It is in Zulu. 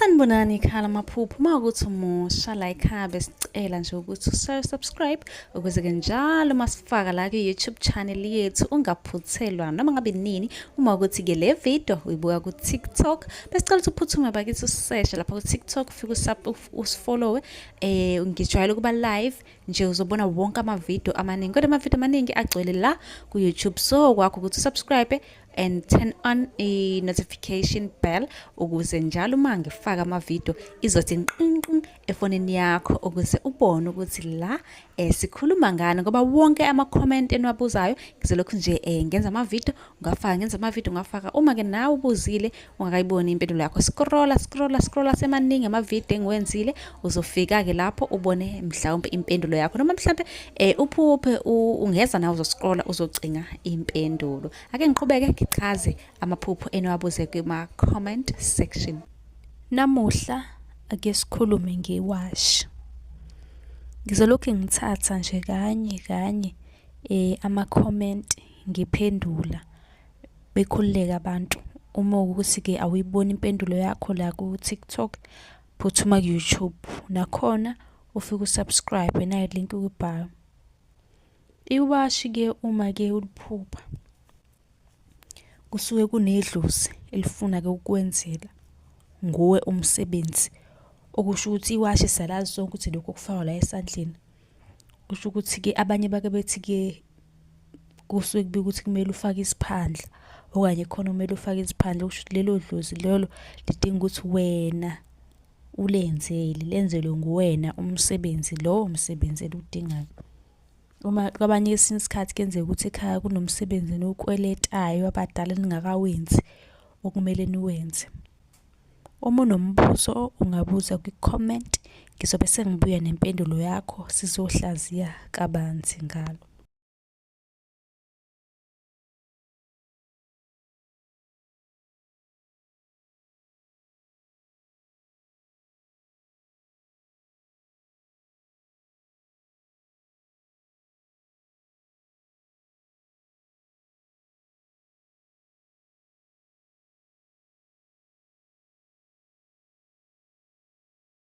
Sanibonani ikhala amaphupho uma ukuthi umusha la ekhaya besicela nje ukuthi usubscribe ukuze ke njalo uma sifaka la ku-YouTube channel yethu ungaphuthelwa noma ngabe nini. Uma ukuthi ke le video uyibuka ku-TikTok, besicela ukuthi uphuthume bakithi useshe lapha ku-TikTok, ufike usifollowe. Ngijwayele ukuba live nje, uzobona wonke amavidiyo amaningi, kodwa amavidiyo amaningi agcwele la ku-YouTube, so kwakho ukuthi usubscribe and turn on i-notification bell ukuze njalo uma ngifaka amavidiyo izothi nqinqin efonini yakho ukuze ubone ukuthi la sikhuluma ngani, ngoba wonke ama-comment eniwabuzayo ngizolokhu nje ngenza amavidiyo ungafaka, ngenza amavidiyo ungafaka. Uma-ke nawe ubuzile ungakayiboni impendulo yakho, scrolla scrolla scrolla, semaningi amavidiyo engiwenzile, uzofika-ke lapho ubone mhlawumbe impendulo yakho, noma mhlawumbe uphuphe ungeza nawe uzoscrolla uzocinga impendulo. Ake ngiqhubeke ngichaze amaphupho eniwabuze kuma-comment section. Namuhla ake sikhulume ngewashi. Ngizolokhu ngithatha nje kanye kanye ama-comment ngiphendula, bekhululeke abantu. Uma kuwukuthi-ke awuyiboni impendulo yakho la ku-TikTok, phuthuma ku-YouTube, nakhona ufike usubscribe, nayi link kwi-bio. Iwashi-ke uma-ke uliphupha, kusuke kunedlozi elifuna-ke ukukwenzela nguwe umsebenzi, okusho ukuthi iwashi siyalazi sonke ukuthi lokhu okufakwa la esandleni. Kusho ukuthi-ke abanye bake bethi-ke kusuke kubikwa ukuthi kumele ufake isiphandla okanye khona kumele ufake isiphandla, okusho ukuthi lelo dlozi lelo lidinga ukuthi wena ulenzele, lenzelwe nguwena umsebenzi lowo msebenzi eliwudingayo. Uma kwabanye esinye isikhathi kuyenzeka ukuthi ekhaya kunomsebenzi eniwukweletayo abadala eningakawenzi okumele niwenze. Uma unombuzo ungabuza kwi-comment, ngizobe sengibuya nempendulo yakho sizohlaziya kabanzi ngalo.